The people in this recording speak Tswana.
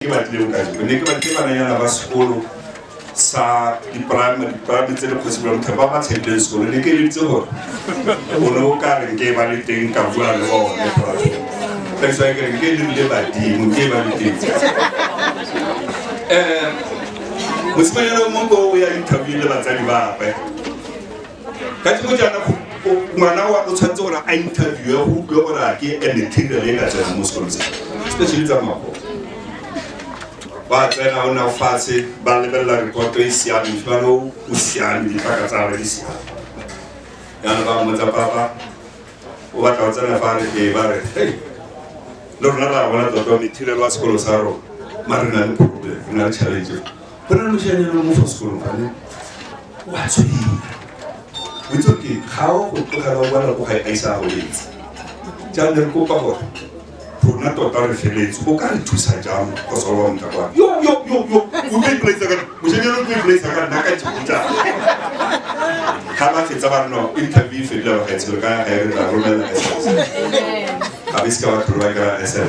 batlile bokajeko, ne ke batlile bananyana ba sekolo sa di-primary tse le kgosi Motlhaping ba ba tshabileng sekolo. Ne ke eleditse gore o ne o ka re nke ba le teng, ka bua le bone. That's why ke re nke dirile badimo nke ba le teng. Mosimanyana o mongwe o ya interview le batsadi bagwe ka tseko jaana. Ngwana wa o tshwanetse gore a interviewe go utlwe gore a ke a material e ka tsenang mo sekolong se, especially tsa mago. Ba tsena, o nna fatshe, ba lebelela reporto e siame, mosimane o siame, dipaka tsa gagwe di siame. Jaanong ba mmotsa, "Papa, o batla go tsena fa?" Re ee. Ba re, "Hey, le rona ra bona tota material wa sekolo sa rona, mare re na le problem, re na le challenge. Go na le moshanyana mo fa sekolong fane wa tshwenya. O itse ke ga o go tlogela o boela ko gae a isa a robetse. Jaanong re kopa gore rona tota re feletse, o ka re thusa jang go solva motlakwane?" Yo, yo, yo, yo, o tlo ipolaisa ka moshanyana, o tlo ipolaisa ka nna ka jang? Ga ba fetsa ba re, "No, interview e fedile, bagaetsho, re ka ya gae, re tla romela SMS." Ga be se ka ba tlhole ba kry-a SMS.